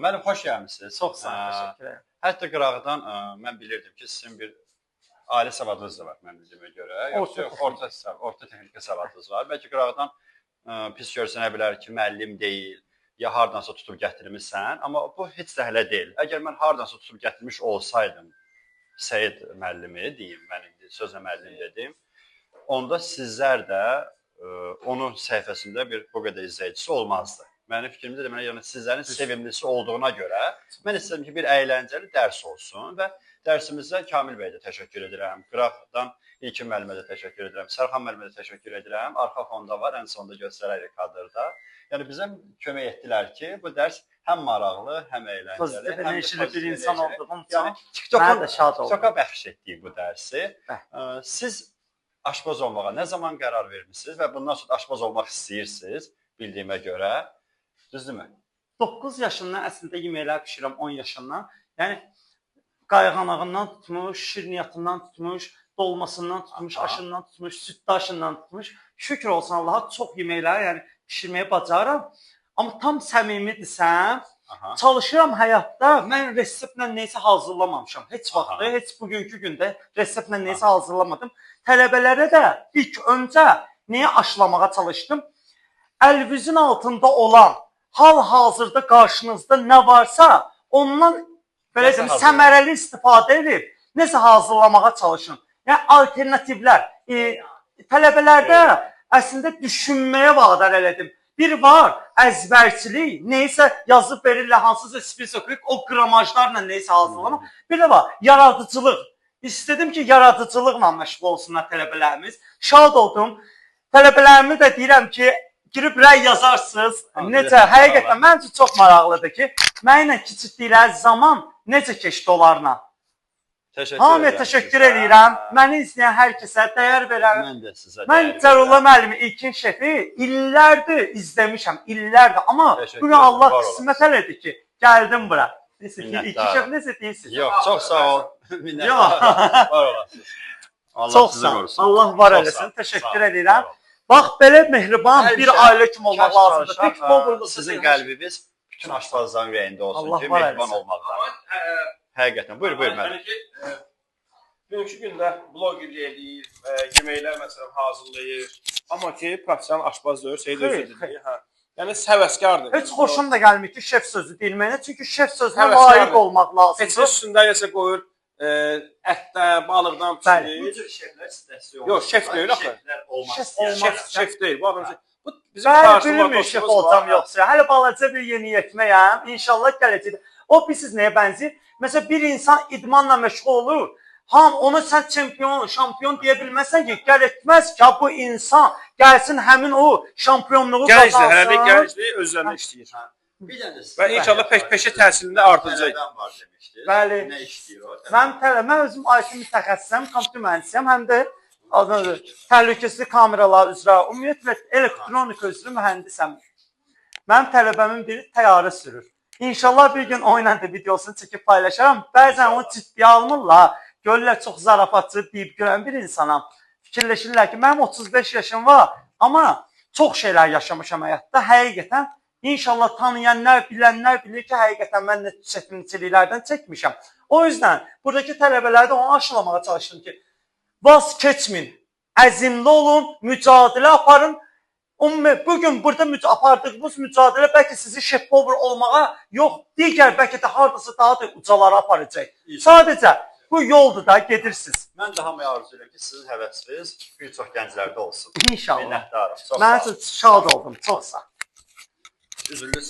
Müəllim, xoş gəlmisiniz. Çox sağ olun, təşəkkür edirəm. Hətta qıraqdan mən bilirdim ki, sizin bir ali savadınız da var mən bildiyimə görə. Orta Yoxsa yox, orta texniki savadınız var. Bəlkə qıraqdan pis görsənə bilər ki, müəllim deyil, ya hardansa tutub gətirmisən, amma bu heç də hələ deyil. Əgər mən hardansa tutub gətirmiş olsaydım, Seyid müəllimi deyim, mən indi sözlə müəllim dedim, onda sizlər də onun səhifəsində bir bu qədər izləyicisi olmazdı. Mənim fikrimcə deməli, yəni sizlərin sevimlisi olduğuna görə mən istədim ki, bir əyləncəli dərs olsun və dərsimizdə Kamil bəyə də təşəkkür edirəm. Qıraqdan İlkin müəllimə də təşəkkür edirəm. Sərxan müəllimə də təşəkkür edirəm. Arxa fonda var, ən sonda göstərərik kadrda. Yəni bizə kömək etdilər ki, bu dərs həm maraqlı, həm əyləncəli, Pozitiv həm də enerjili bir pozitiv insan enerjili. olduğum üçün Yəni mən TikToka də şad oldum. TikToka bəxş etdik bu dərsi. Bəli. Siz aşpaz olmağa nə zaman qərar vermisiniz və bundan sonra aşpaz olmaq istəyirsiniz bildiyimə görə? Düzdürmü? 9 yaşından əslində yeməklər bişirirəm, 10 yaşından. Yəni qayğanağından tutmuş, şirniyyatından tutmuş, dolmasından tutmuş, aşından tutmuş, südlü aşından tutmuş. Şükür olsun Allaha, çox yeməkləri yəni bişirməyi bacarıram. Amma tam səmimi desəm, çalışıram həyatda, mən reseptlə nəyisə hazırlamamışam. Heç vaxt, heç bugünkü gündə reseptlə nəyisə hazırlamadım. Tələbələrə də ilk öncə nəyə aşılamağa çalışdım? Əlinizin altında olan, hal-hazırda qarşınızda nə varsa, ondan belə deyim, səmərəli istifadə edib nəsə hazırlamağa çalışın. Yəni alternativlər. Tələbələrdə əslində düşünməyə vadar elədim. Bir var əzbərçilik, nəyisə yazıb verirlər, hansısa spesifik o qramajlarla nəyisə hazırlamaq. Bir də var yaradıcılıq. İstədim ki, yaradıcılıqla məşğul olsunlar tələbələrimiz. Şad oldum. Tələbələrimi də deyirəm ki, girib rəy yazarsınız. Necə? Həqiqətən mənim üçün çox maraqlıdır ki, mənimlə kiçiklikləri zaman necə keçdi onlarla. Təşəkkür Hamıya edirəm təşəkkür sizə. edirəm. Məni izləyən hər kəsə dəyər verən. Mən də sizə Mən dəyər Cərullah verirəm. müəllimi ilkin şefi illərdir izləmişəm, illərdir. Amma Təşəkkür bu gün edirəm, Allah var qismət elədi ki, gəldim bura. Neyse ki, ilkin Minnətdaram. şef necə deyirsiniz? Yox, çox sağ ol. Yox. Minnətdaram. Var olasınız. Allah Çox sizi sağ ol. qorusun. Allah var Çox sağ eləsin. ol. Təşəkkür Sağ ol. edirəm. Bax belə mehriban Həmişə bir ailə kimi olmaq kaş lazımdır. danışaq, Tək powerlı sizin qəlbiniz bütün aşpazların ürəyində olsun Allah ki, var mehriban eləsin. olmaqda. Həqiqətən. Buyur, buyur müəllim. Yəni ki, bugünkü gündə blogerlik eləyir, yeməklər məsələn hazırlayır. Amma ki, professional aşpaz deyil, Seyid özü dedi. Hə. Yəni həvəskardır. Heç xoşum da gəlmir ki, şef sözü deyilməyinə. Çünki şef sözünə Həvəskardır. layiq olmaq Heç lazımdır. üstündə nəsə qoyur, ətdən, balıqdan Bəli. Bu bişirir. cür şeflər dəstək olmaz. Yox, şef deyil axı. Şeflər olmaq Şef istəyən. olmaq Şef deyil. Bu adam bu bizim Bəli, qarşımızda bilmirəm şef dostumuz olacam var. yoxsa. Hələ balaca bir yeniyetməyəm. İnşallah gələcəkdə. O bilirsiniz nəyə bənzəyir? Məsələn, bir insan idmanla məşğul olur. Ham ona sən çempion, şampion deyə bilməzsən ki, gərəkməz ki, bu insan gəlsin həmin o şampionluğu Gəncdir, qazansın. hələlik gəncdir, öz üzərində işləyir. Bir dənə də Və inşallah peşə təhsilində artacaq. Tələbəm var demişdiniz. Bəli. Nə işləyir o? Mənim tələbə, mən özüm IT mütəxəssisəm, kompüter mühəndisiyəm, həm də adını təhlükəsizlik kameraları üzrə, ümumiyyətlə elektronika üzrə mühəndisəm. Mənim tələbəmin biri təyyarə sürür. İnşallah bir gün o ilə də videosunu çəkib paylaşaram. Bəzən onu ciddiyə almırlar. Görürlər çox zarafatçı deyib görən bir insanam. Fikirləşirlər ki, mənim 35 yaşım var, amma çox şeylər yaşamışam həyatda. Həqiqətən İnşallah tanıyanlar, bilənlər bilir ki, həqiqətən mən nə çətinliklərdən çəkmişəm. O yüzden buradakı tələbələrdə onu aşılamağa çalışdım ki, vaz keçməyin, əzimli olun, mücadilə aparın. Ümumi, bugün burada apardığımız mücadilə bəlkə sizi şef power olmağa yox, digər bəlkə də hardasa daha da ucalara aparacaq. Sadəcə bu yoldur da gedirsiniz. Mən də hamıya arzu edirəm ki, sizin həvəsiniz bir çox gənclərdə olsun. İnşallah. Minnətdarım. Çox Mən sağ olun. üçün şad oldum. Çox sağ. Üzürlü.